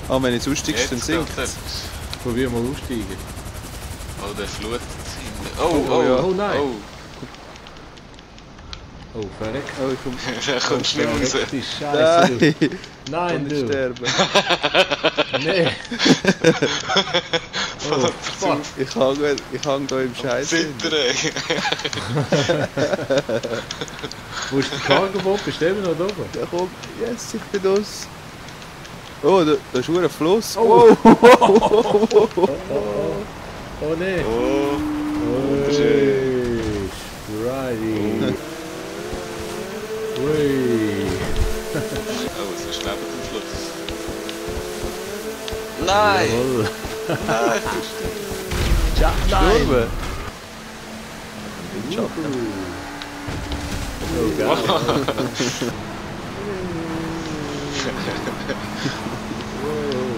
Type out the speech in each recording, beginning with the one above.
Ah, wenn du aussteigst, dann sinkt es. Probier mal aussteigen. Oh, der flutet hinten. Oh nein! Oh, verreckt. Oh, ich komm. Da kommst du nicht raus. Verreckte Scheiße. Nein, Nein, nicht du. sterben. Nee. Oh, fuck. Ich hang da im Scheiß. Zittern. Wo ist der Cargo-Bob? Bist du eben noch da oben? Ja komm, yes, ich bin das. Oh, da ist ein Fluss. Oh. Oh nee. Oh, Hey. Righty. Ui. oh, es ist neben dem Fluss. Nein! Jawohl. Nein! Ja, nein. Sturbe. Oh, geil.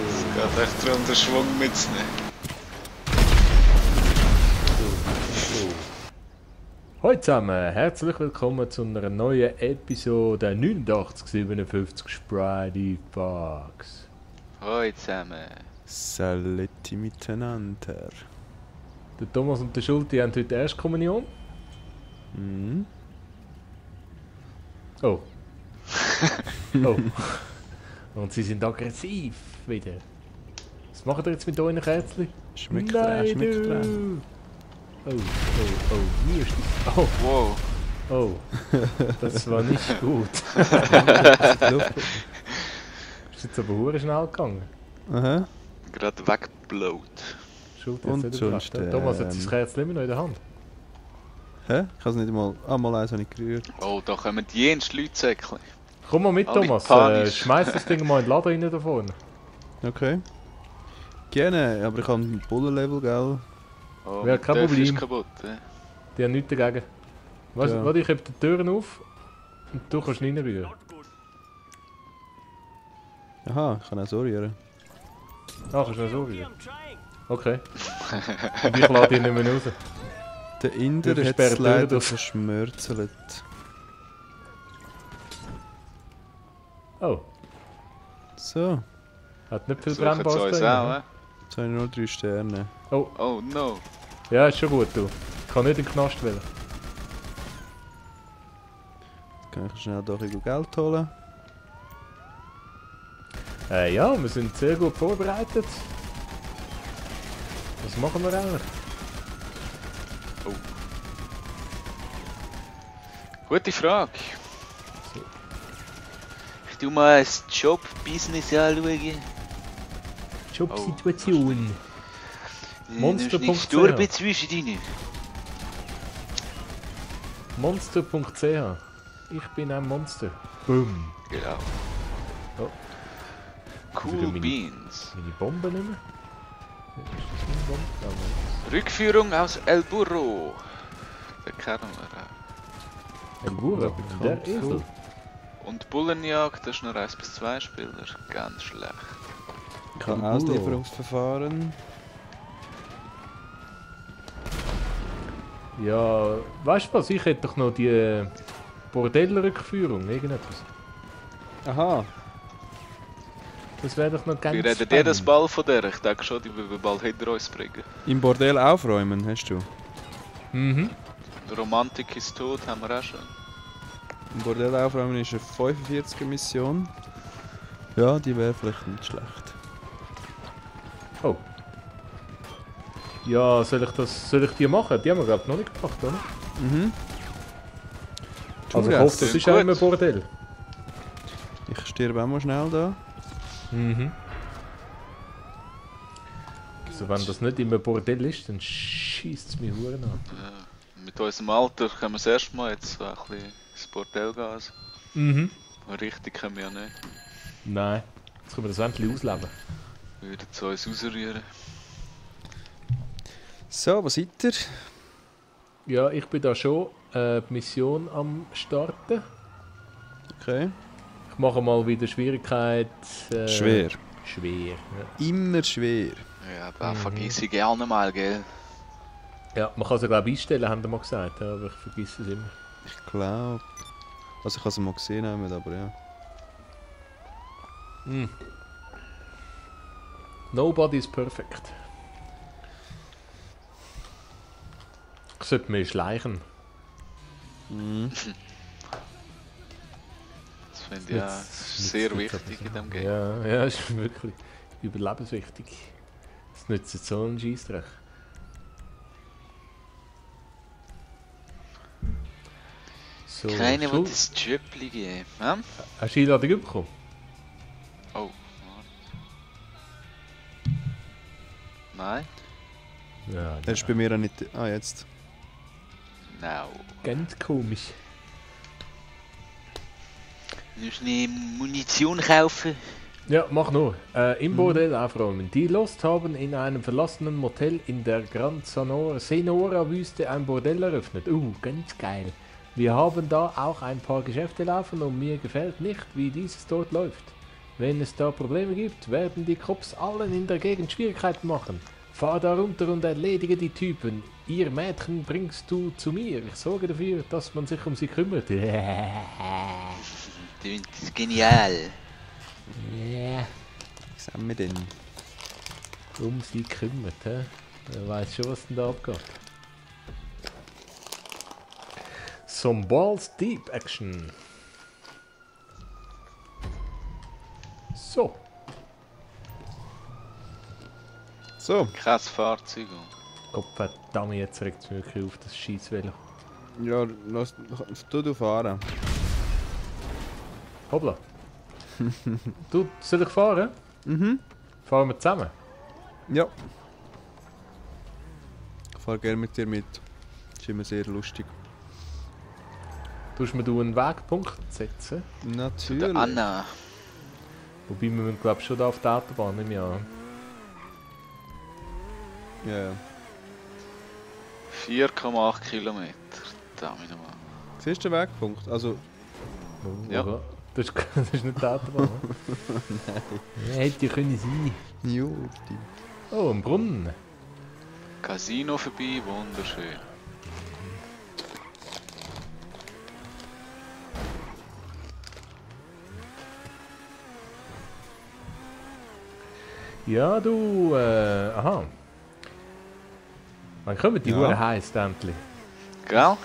Es geht echt darum, den Schwung mitzunehmen. Hallo zusammen, herzlich willkommen zu einer neuen Episode 8957 Spidey Fox. Hoi zusammen. Saletti miteinander. Der Thomas und der Schulti haben heute Erstkommunion. Mhm. Oh. Oh. Und sie sind aggressiv wieder. Was macht ihr jetzt mit euren Kerzen? Schmeckt Nein, dran, schmeckt du. dran. Wie ist das? Oh, Wow. oh. Das war nicht gut. Ist jetzt aber hure schnell gegangen. Aha. Gerade weggeblowt. Schulti Und jetzt wieder sonst, dran. Thomas hat sein Kerzen immer noch in der Hand. Hä? Ich habe es nicht einmal... Ah, mal eins habe ich gerührt. Oh, da kommen die jenst Leutsäckchen. Komm mal mit, Alle Thomas. panisch. Schmeiß das Ding mal in den Laden rein da vorne. Okay. Gerne, aber ich habe ein Bullet-Level, gell? Oh, Wäre mein kein Töpf Problem. ist kaputt. Die haben nichts dagegen. Weißt du, Ja. warte, ich heb die Türen auf und du kannst reinrühren. Aha, ich kann auch so rühren. Ah, kannst du noch so rühren? Okay. Und ich lade ihn nicht mehr raus. Der Inder Wir hat versperren es die leider Tür. verschmörzelt. Oh, So, hat nicht viel Suchen sie Brennbares uns drin. auch, ne? jetzt habe ich nur 3 Sterne. Oh, Oh no. ja, ist schon gut, du. Ich kann nicht in den Knast wählen. Jetzt kann ich schnell doch ein Geld holen. Ja, wir sind sehr gut vorbereitet. Was machen wir eigentlich? Gute Frage. Ich tu mal das Job-Business anschauen. Jobsituation. Monster.ch. Monster.ch. Sturbe zwischendrin. Monster.ch. Ich bin ein Monster. Boom. Genau. Oh. Cool Meine- Beans. Meine Bombe nicht mehr? Ist das meine Bombe? Ja, nein. Rückführung aus El Burro. Den kennen wir auch. Ein Bauer, der bekannt. Esel. Und Bullenjagd, das ist nur 1 bis 2 Spieler. Ganz schlecht. Ich habe Ein Bullo. Auslieferungsverfahren. Ja, weißt du was? Ich hätte doch noch die Bordellrückführung, irgendetwas. Aha, Das wäre doch noch ganz Wir reden jedes Ball von der. Ich denke schon, die will wir bald hinter uns bringen. im Bordell aufräumen, hast du? Mhm. Romantik ist tot, haben wir auch schon. Im Bordell aufräumen ist eine 45er Mission. Ja, die wäre vielleicht nicht schlecht. Oh. Ja, soll ich die machen? Die haben wir glaube ich noch nicht gemacht, oder? Mhm. Also ich das. hoffe, das ist Gut. auch immer Bordell. Ich sterbe auch mal schnell da. Mhm. Also wenn das nicht immer Bordell ist, dann schießt es mich Huren an. Mit unserem Alter können wir das erste Mal jetzt so ein bisschen ins Bordell gehen. Also. Mhm. Richtig können wir ja nicht. Nein. Jetzt können wir das endlich ausleben. Wir würden zu uns rausrühren. So, was seid ihr? Ja, ich bin da schon die Mission am Starten. Okay. Ich mache mal wieder Schwierigkeit. Schwer. Schwer. Immer schwer. Ja, da vergiss ich gerne mal, gell? Ja, man kann es ja glaube ich einstellen, haben wir mal gesagt, ja, aber ich vergesse es immer. Ich glaube. Also ich habe es mal gesehen, aber ja. Hm. Nobody is perfect. Ich sollte mich schleichen. Mhm. Das finde ich ja sehr wichtig in diesem Game. Ja, ja, ist wirklich überlebenswichtig. Das nützt jetzt so einen Scheissdreck. So, Keiner will das Tschöppli geben. Hm? Hast du Einladung bekommen? Oh. Nein? Ja, Er ist bei mir auch nicht... Ah, jetzt. No. ganz komisch. Du musst eine Munition kaufen. Ja, mach nur. Im Bordell aufräumen. Die Lost haben in einem verlassenen Motel in der Gran Senora-Wüste ein Bordell eröffnet. Ganz geil. Wir haben da auch ein paar Geschäfte laufen und mir gefällt nicht, wie dieses dort läuft. Wenn es da Probleme gibt, werden die Cops allen in der Gegend Schwierigkeiten machen. Fahr da runter und erledige die Typen. Ihr Mädchen bringst du zu mir. Ich sorge dafür, dass man sich um sie kümmert. Das ist genial. Ja. Was haben wir denn? Um sie kümmert, hä? Wer weiß schon, was denn da abgeht. Some Balls Deep Action. So. So. Kein Fahrzeug. Gottverdammt, jetzt regt es mich wirklich auf, das Scheissvelo. Ja, lass... Du fahren. Hoppla. Du, soll ich fahren? Mhm. Fahren wir zusammen? Ja. Ich fahre gerne mit dir mit. Das ist immer sehr lustig. Tust du einen Wegpunkt setzen? Natürlich. Anna. Wobei wir müssen, glaube ich, schon da auf der Autobahn im Jahr. Ja, ja. 4,8 Kilometer. Damit nochmal. Siehst du den Wegpunkt? Also... Ja. Das ist, das ist nicht die Autobahn. Nein. Ja, hätte ja können sein. Jo, stimmt. Oh, ein Brunnen. Casino vorbei, wunderschön. Ja, du, aha. Wann kommen die Huren heiß endlich? Gell?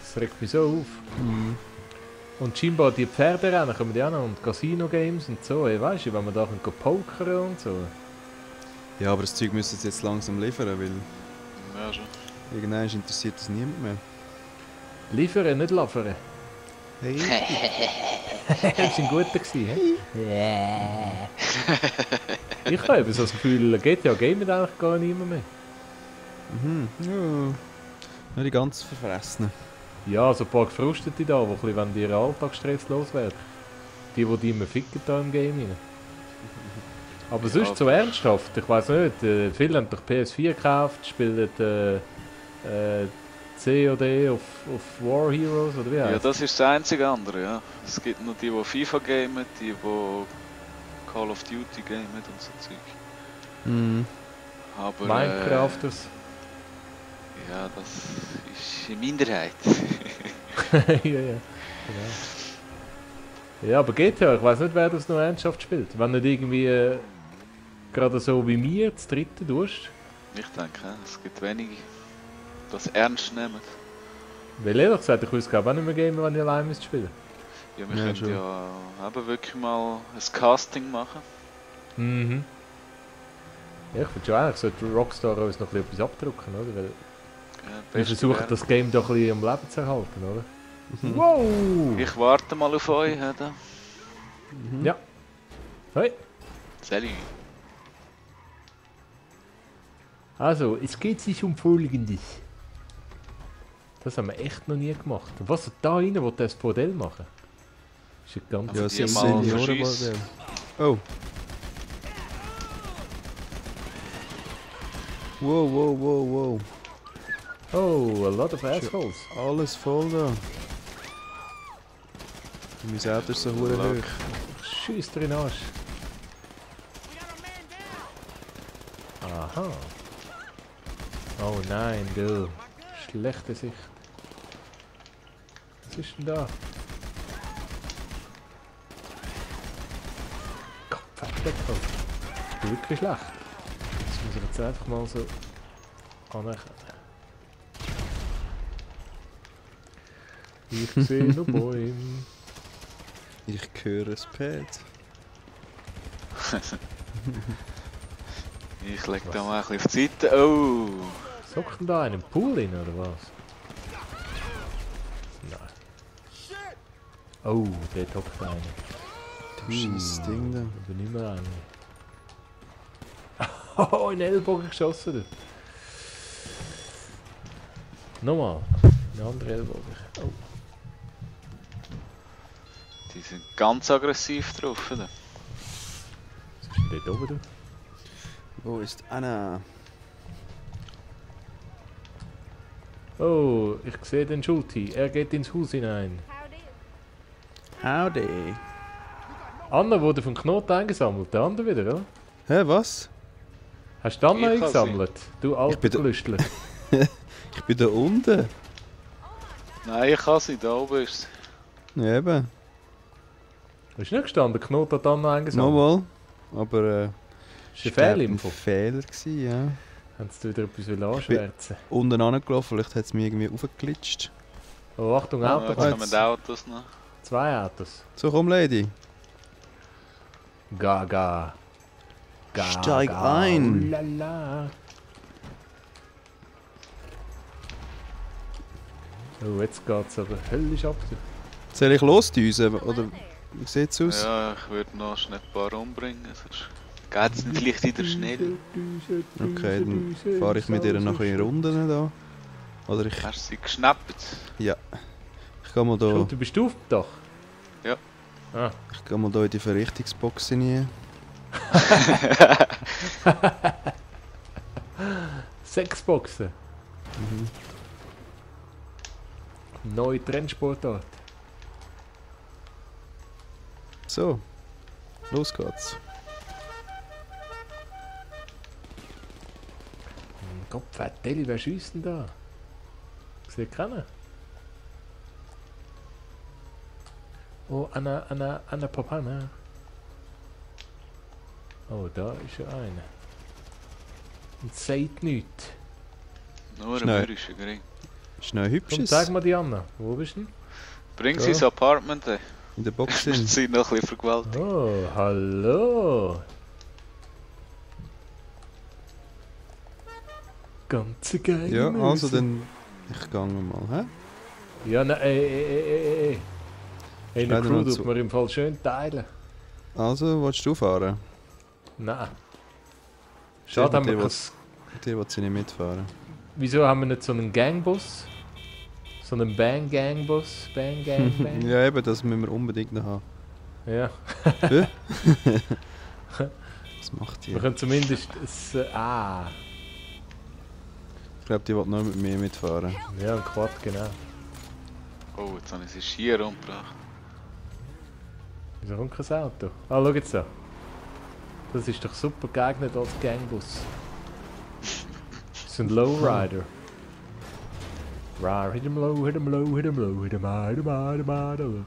Das regt mich so auf. Und scheinbar die Pferderennen kommen ja auch noch und Casino-Games und so. Hey, weißt du, wenn man da pokern und so. Ja, aber das Zeug müssen sie jetzt langsam liefern, weil... Ja, schon. Irgendwann interessiert das niemand mehr. Liefern, nicht liefern. Hey. Das war ein guter, hä? Ich habe eben so das Gefühl, GTA gamet eigentlich gar niemand mehr. Mhm. Ja. Ja, die ganz Verfressenen. Ja, so ein paar Gefrustete da, die ein bisschen, wenn ihren Alltagsstress loswerden. Die immer ficken da im Game rein. Aber Ja, sonst so ernsthaft, ich weiß nicht, viele haben doch PS4 gekauft, spielen COD auf War Heroes oder wie heißt Ja, das ist das einzige andere, ja. Es gibt noch die FIFA gamen, die Call of Duty gamen und so Zeug. Mhm. Aber Minecrafters. ja, das ist eine Minderheit. ja, ja. Ja, aber GTA, ich weiß nicht, wer das noch ernsthaft spielt. Wenn nicht irgendwie gerade so wie mir das dritte tust. Ich denke, es gibt wenige, die das ernst nehmen. Weil ehrlich gesagt, ich weiß gar nicht mehr gamen, wenn ich allein spielen. Ja, wir Ja, können schon. ja eben wirklich mal ein Casting machen. Mhm. Ja, ich finde schon eigentlich, sollte Rockstar uns noch etwas abdrucken, oder? Weil Ja, wir beste versuchen wäre- das Game doch ein bisschen am Leben zu erhalten, oder? Wow! Ich warte mal auf euch, oder? Ja. Hey. Salut. Also, es geht sich um Folgendes. Das haben wir echt noch nie gemacht. Und was da rein, will das Bordell machen? Ist ja ganz... Aber Ja, die sie mal Seniorenmodell. Oh. Wow, wow, wow, wow. Oh, a lot of assholes. Alles voll da. Mein Auto ist so hure hoch. Scheiss drin Arsch. Aha. Oh nein, du. Schlechte Sicht. Was ist denn da? Gott, verdammt. du wirklich schlecht. Das muss ich jetzt einfach mal so anerkennen. Ich sehe noch Bäume. Ich höre es Pad. Ich leg da mal ein bisschen auf die Seite. Oh! Sockt denn da einen Pool rein, oder was? Nein. Oh, dort hockt einer. Du scheiß Ding da. Ich bin nicht mehr einer. Oh, in den Ellbogen geschossen. Dort. Nochmal. Ein anderer Ellbogen. Oh. Die sind ganz aggressiv drauf, oder? Was ist denn dort oben? Wo ist Anna? Oh, ich sehe den Schulti. Er geht ins Haus hinein. Howdy. Anna wurde vom Knoten eingesammelt. Der andere wieder, oder? Hä, was? Hast du Anna Ich kann eingesammelt? Du alter bin da- Klüstler. Ich bin da unten. Nein, ich kann sie, da oben ist sie. Ja, eben. Hast du nicht gestanden? Der Knoten hat Anna eingesammelt. Nochmal. Aber Das war eine Fehlinfo. ein Fehler gewesen, ja. Haben sie wieder etwas anschwärzen? Unten angelaufen, vielleicht hat es mich irgendwie aufgeglitscht. Oh, Achtung, Ja, Auto. jetzt kommen die Autos noch. 2 Autos. So, komm, Lady. Gaga. Steig ein. Lala. Oh, jetzt geht's aber höllisch ab. Soll ich losdüsen? Oder wie sieht's aus? Ja, ich würde noch schnell ein paar umbringen, sonst geht's nicht vielleicht wieder schnell. Okay, dann fahre ich mit ihr noch in Runden da. Oder ich Hast du sie geschnappt? gehe mal da, Du bist du auf dem Dach? Ja. Ah. ich gehe mal da in die Verrichtungsbox rein. 6 Boxen. Neue Trendsportart. So, los geht's. Gott, Fetteli, wer schießt denn da? Ich sehe keinen. Oh, Anna Papana. Oh, da ist ja einer. Und sagt nichts. Nur ein Schnell. mürrischer Gring. Schnell Komm, hübsches zeig mal die Anna. Wo bist du denn? Bring Ja. sie ins Apartment, ey. in der Box Musst drin. sie noch ein bisschen vergewaltigen. Oh, hallo. Ganz geil. Ja, also dann, ich gehe mal, hä? Ja, nein, Hey, in der Leider Crew noch tut zu- man im Fall schön teilen. Also, willst du fahren? Nein. Schade, haben wir kein... Die will sie nicht mitfahren. Wieso haben wir nicht so einen Gangbus? So einen Bang-Gang-Bus? Bang-Gang-Bang? Ja, eben, das müssen wir unbedingt noch haben. Ja. Was macht die? Wir können zumindest... Ich glaube, die will noch mit mir mitfahren. Ja, ein Quad, genau. Oh, jetzt habe ich sie schier umgebracht. Wieso kommt kein Auto? Ah, schau jetzt da. Das ist doch super geeignet als Gangbus. Das sind Lowrider. Hit him low, hit him low, hit him low, hit him high, hit him high, hit him high, hit him high.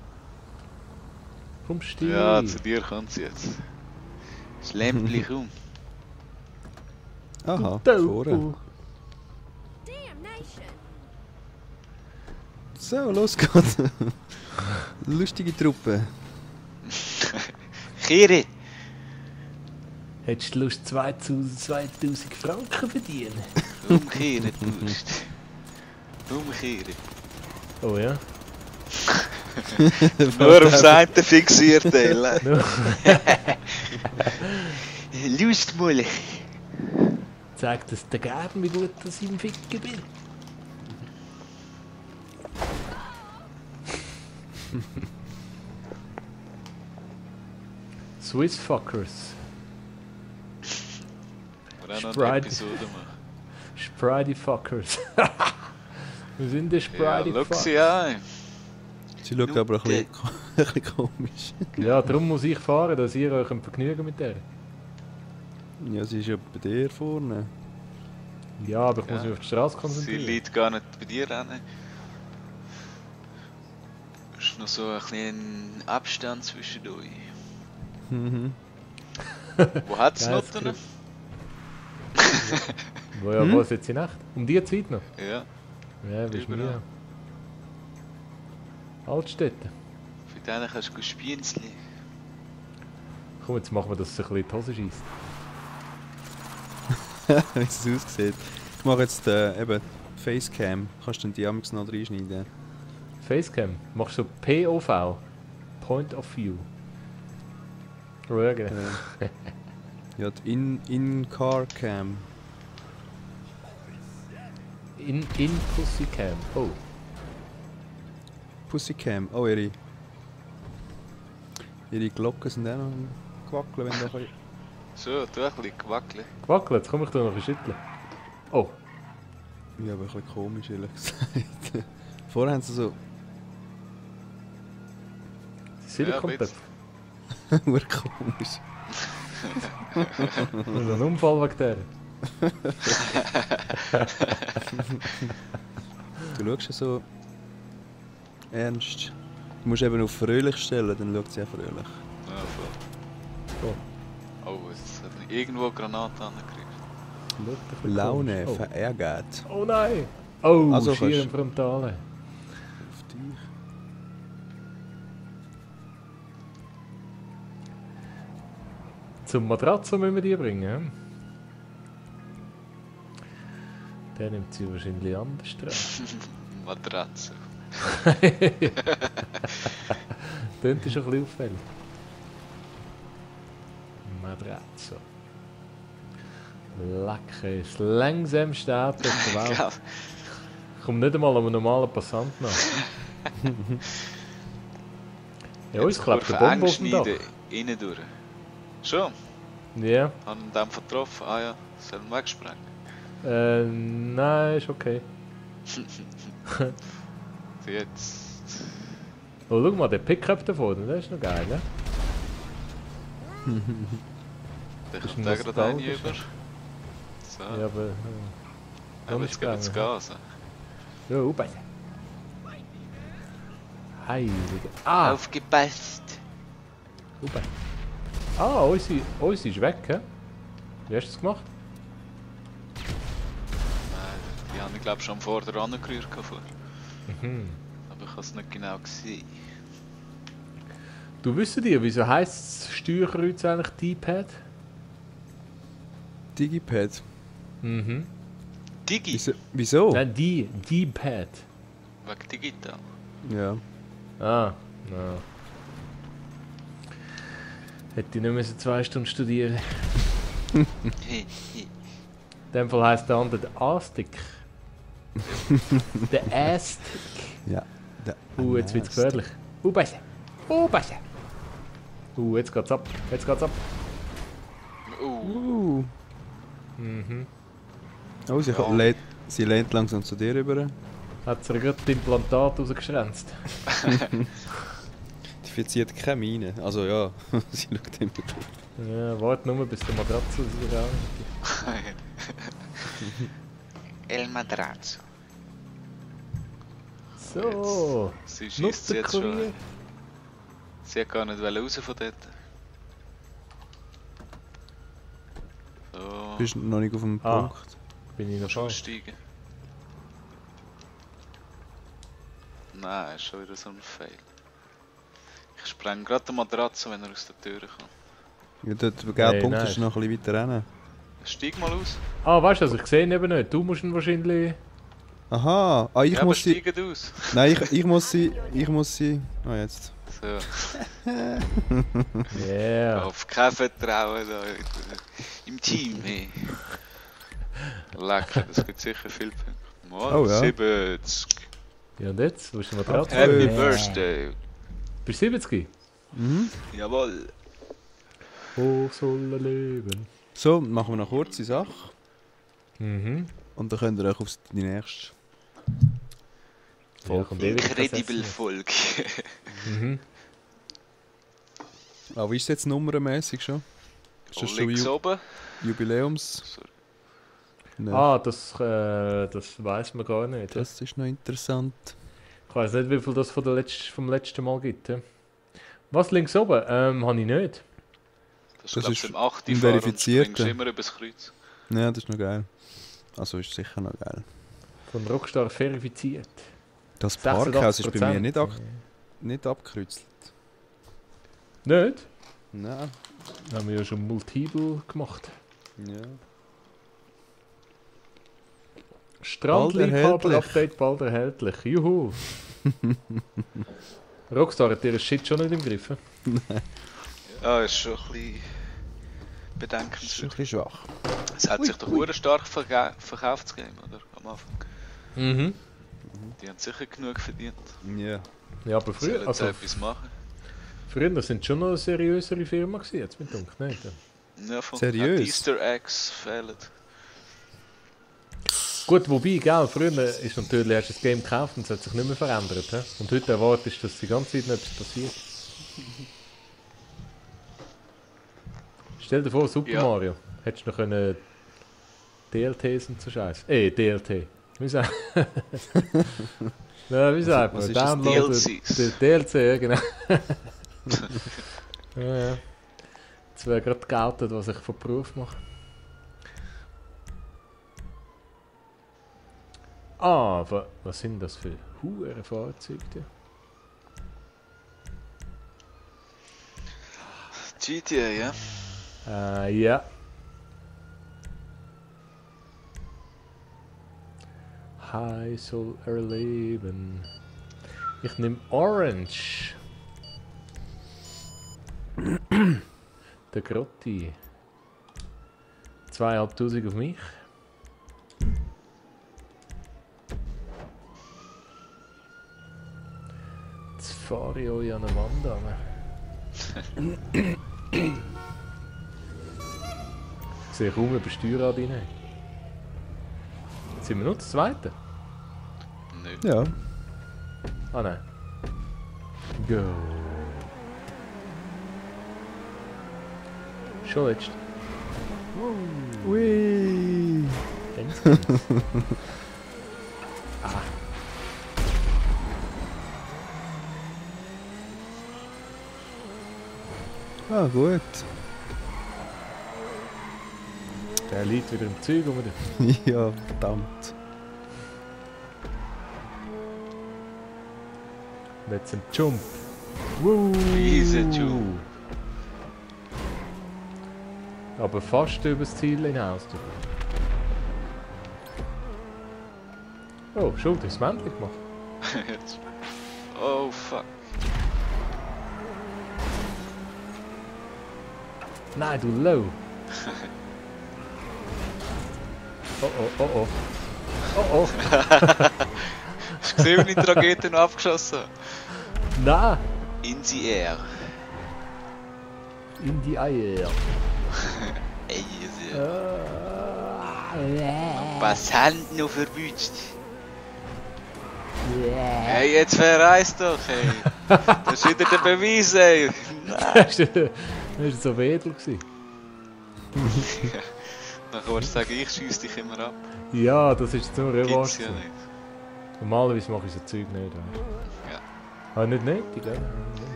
Komm, still. Ja, zu dir kommt sie jetzt. Das Lämpchen um. Aha, Du. vorne. So, los geht's. Lustige Truppe. Kiri! Hättest du Lust 2000 Franken verdienen? Umkehren, Durst. Umkehren. Oh ja? Nur aufs eine fixiert, ey. Nur- Lustmulle. Zeigt es der Gaben, wie gut dass ich im Ficken bin. Swiss Fuckers. Wir haben noch Sprite. eine Episode machen. Spritey Fuckers. Wir sind der Ja, Spritey schau Fuckers. sie an. Sie schaut aber ein bisschen, ein bisschen komisch. Ja, darum muss ich fahren, dass ihr euch vergnügen mit der. Ja, sie ist ja bei dir vorne. Ja, aber ich Ja. muss mich auf die Straße Sie konzentrieren. liegt gar nicht bei dir an. Es ist noch so ein bisschen Abstand zwischen euch. Mhm. Wo hat's noch Geiles drin? Wo ist jetzt die Nacht? Um die Zeit noch? Ja, Ja, bist du Überall. mir. Altstädte. für den kannst du Spienzli. Komm, jetzt machen wir, dass es ein bisschen in die Hose schießt. Wie es aussieht. Ich mache jetzt eben Facecam. Kannst du den Diamix noch reinschneiden? Facecam. Machst du POV? Point of View. Ja, genau. Ja, die In-Car-Cam. In Pussycam. Oh. Pussycam. Oh, ihre Glocken sind auch noch am Quackeln, wenn du ein So, tu ein bisschen gewackelt. Gewackelt, jetzt komm ich da noch ein bisschen schütteln. Oh. Ja, aber ein bisschen komisch, ehrlich gesagt. Vorher haben sie so... Silikontöpfe. Urkomisch. Das ist ein Unfall wegen der. Du schaust ja so... ernst. Du musst eben auf fröhlich stellen, dann schaut sie auch fröhlich. Ja, voll. Oh. Oh, jetzt hat mich irgendwo eine Granate angekriegt. Schaut ein bisschen Laune, komisch. verärgert. Oh nein! Oh, Also schier kannst- im Frontale. Auf dich. Zum Matratze müssen wir die bringen. Ja? Der nimmt sie wahrscheinlich anders drauf. Matratze. Tönt ist schon ein bisschen auffällig. Matratze. Lecker, das langsamste Auto auf der Welt. Ja, Kommt nicht einmal einem normalen Passant nach. Ja, uns klebt der Bombe auf dem Dach. Innen durch. Schon? Ja, Haben ihn dann getroffen? Ah ja, sollen wir wegsprengen? nein, ist okay. Jetzt. Oh, schau mal, der Pickup da vorne, der ist noch geil, ne? Da ist kommt der gerade eine nostalgisch. über. So, Ja, aber... aber jetzt geben wir das Gas. Ja, aufpassen. Heilige... Ah, Aufgepasst! aufpassen. Ah, unsere ist weg, hä? Wie hast du das gemacht? Nein, die haben ich glaube schon vor der angerührt vorher. Mhm. Aber ich habe es nicht genau gesehen. Du wisst dir, wieso heisst das Steuerkreuz eigentlich D-Pad? Digipad. Mhm. Digi? Wieso? Nein, D-Pad. Wegen digital. Ja. Ah, ja. Hätte ich nicht müssen 2 Stunden studieren. Hey, hey. In dem Fall heisst der andere der A-Stick. Der A-Stick. Ja. Der Jetzt wird's gefährlich. Aufpassen! Aufpassen! Jetzt geht's ab. Jetzt geht's ab. Mhm. Oh, Ja. sie lehnt langsam zu dir rüber. Hat sie gerade das Implantat rausgeschränzt. Die verzieht keine Miene. Also ja, sie schaut immer durch. Ja, warte nur bis der Matratze raus. El Madrazo. So, Sie schießt jetzt schon. Nutzerkurier. Sie hat gar nicht raus von dort. So, Bist du noch nicht auf dem Ah. Punkt? Bin ich noch schon falsch? steigen. Nein, ist schon wieder so ein Fail. Ich spreng gerade den Matratze, wenn er aus der Tür kommt. Ja, der gelbe Hey, Punkt nice. ist noch ein bisschen weiter rein. Steig mal aus. Ah, weißt du, also ich sehe ihn eben nicht. Du musst ihn wahrscheinlich... Aha, ich Ja, aber muss sie... steigt aus. Nein, ich muss sie... Ah, jetzt. So, Yeah. auf kein Vertrauen da im Team. Hey. Lecker, das gibt sicher viele Punkte. Mann, Oh, ja. 70. Ja, und jetzt? Wo ist der Matratze? Happy Ja. Birthday. Bist du 70? Mhm. Jawohl. Hoch soll er leben. So, machen wir noch eine kurze Sache. Mhm. Und dann könnt ihr euch auf die nächste... Ja, kommt ewig kein Incredible Essen Folge. mehr. Mhm. Ah, wie ist es jetzt nummermäßig schon? Ist das schon Links oben. Jubiläums? Sorry. Nein. Ah, das weiss man gar nicht. Das ist noch interessant. Ich weiß nicht, wie viel das vom letzten Mal gibt. He? Was links oben? Habe ich nicht. Das Das ist, ist im 8. ein Fahren und verifizierter. springst immer übers Kreuz. Ja, das ist noch geil. Also ist sicher noch geil. Von Rockstar verifiziert. Das Parkhaus ist bei mir 86%. nicht abgekreuzelt. Nicht? Nein. Haben wir ja schon multiple gemacht. Ja. Strandliebhaber-Update bald erhältlich. Juhu! Rockstar hat ihr Shit schon nicht im Griff. Ja, ist schon ein bisschen Ist ein bedenkenswert. bisschen schwach. Es hat sich doch hure stark verkauft, das Game, oder? Am Anfang. Mhm. Die haben sicher genug verdient. Ja. Ja, aber Sollen früher, jetzt also, etwas machen? früher sind schon noch eine seriösere Firma gewesen, jetzt mit dunkel nicht. Ja, von Seriös? auch die Easter Eggs fehlen. Gut, wobei, gell, früher ist natürlich, hast du das Game gekauft und es hat sich nicht mehr verändert. He? Und heute erwartest du, dass die ganze Zeit noch etwas passiert. Stell dir vor, Super Ja. Mario. Hättest du noch können DLTs und so Scheiß. DLT. Wie sagt ja, wie sagt man? Was ist das? Download DLCs. der DLC, ja, genau. ja. Jetzt wäre gerade geoutet, was ich von Beruf mache. Ah, was sind das für hure Fahrzeuge? GTA, ja. Ja. High soll erleben. Ich nehme Orange. Der Grotti. 2500 auf mich. Jetzt fahre ich euch an der Wand an. Ich sehe kaum ein Steuerrad rein. Jetzt sind wir nur das zweite. Nicht. Ja. Ah nein. Go. Schon jetzt. Ui. Ganz, ganz. Ah, gut. Der liegt wieder im Zeug rum. Ja, verdammt. Und jetzt ein Jump. Woo. Easy Jump. Aber fast übers Ziel hinaus. Du. Oh, Schuld ist männlich gemacht. Jetzt. Oh fuck. Nein, du low. Oh oh, oh oh. Oh oh. Hast du gesehen, wie ich die Rakete noch abgeschossen habe? Nein. In the air. In die Eier. Easy. Ah. Passanten noch verwünscht. Hey, jetzt verreist doch, hey. Das ist wieder der Beweis, ey. Das war so wedel. Dann kannst du sagen, ich schiesse dich immer ab. Ja, das ist jetzt nur Gibt's Revanche. ja nicht. Normalerweise mache ich so Zeug nicht. Ja. Aber nicht nötig, gell? Nicht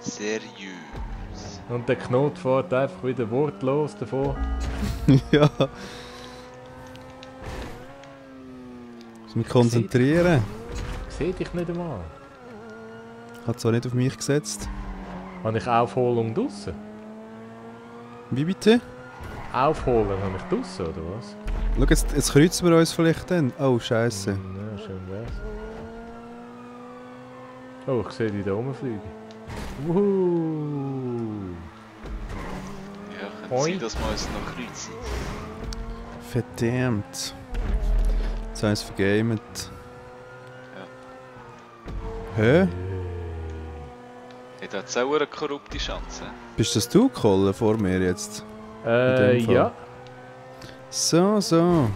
Seriös. Und der Knot fährt einfach wieder wortlos davon. Ja. Muss mich konzentrieren. Ich sehe dich nicht einmal. Hat zwar nicht auf mich gesetzt. Habe ich Aufholung draussen? Wie bitte? Aufholen habe ich draussen, oder was? Schau, jetzt kreuzen wir uns vielleicht dann. Oh, Scheiße. Ja, schön wär's. Oh, ich sehe die da rumfliegen. Wuhu! Ja, kann Hoi. sein, dass wir uns noch kreuzen. Verdammt. Jetzt haben sie es vergamet. Hä? Hey, da hat es auch eine korrupte Chance. Bist das du, Kolle, vor mir jetzt? dem Fall. Ja. So, so.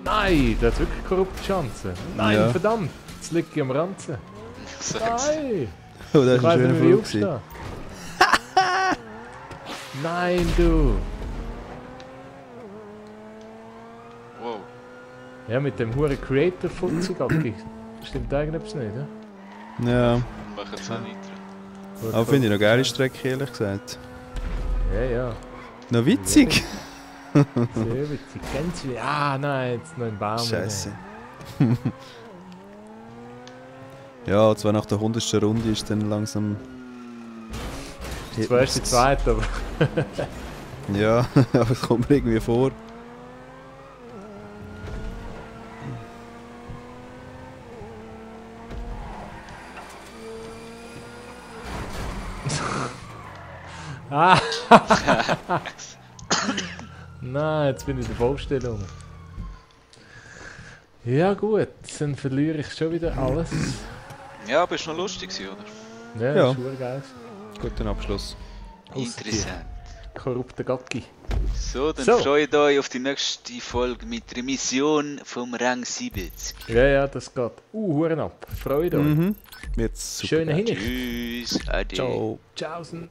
Nein, der hat wirklich korrupte Chancen. Nein, Ja. verdammt! Jetzt liegt ich am Ranzen. Ich sag's. Nein! Oh, das Ich war weiß ein nicht, schöner wie ich Flug. gewesen. aufstehe. Nein, du! Wow. Ja, mit dem hure Creator-Futzi stimmt irgendetwas nicht, ne? Ja, Dann machen wir es auch weiter. aber finde ich noch geile Strecke, ehrlich gesagt. Ja, ja. Noch witzig? Sehr witzig. Ganz wie. Ah, nein, jetzt noch ein Baum. Scheiße. Ja, zwar nach der 100. Runde ist dann langsam... Zwar erst die zweite, aber. Ja, aber es kommt mir irgendwie vor. Ah! Nein, jetzt bin ich in der Vollstellung. Ja gut, dann verliere ich schon wieder alles. Ja, aber ist noch lustig gewesen, oder? Ja, Ja. das ist verdammt geil. Guten Abschluss. Interessant. Korrupte Gacki. So, dann So. freut euch auf die nächste Folge mit der Mission vom Rang 70. Ja, ja, das geht. Huren ab. Freut euch. Mhm. Jetzt super. Schönen Hin. Tschüss, ade. Ciao. Tschaußen.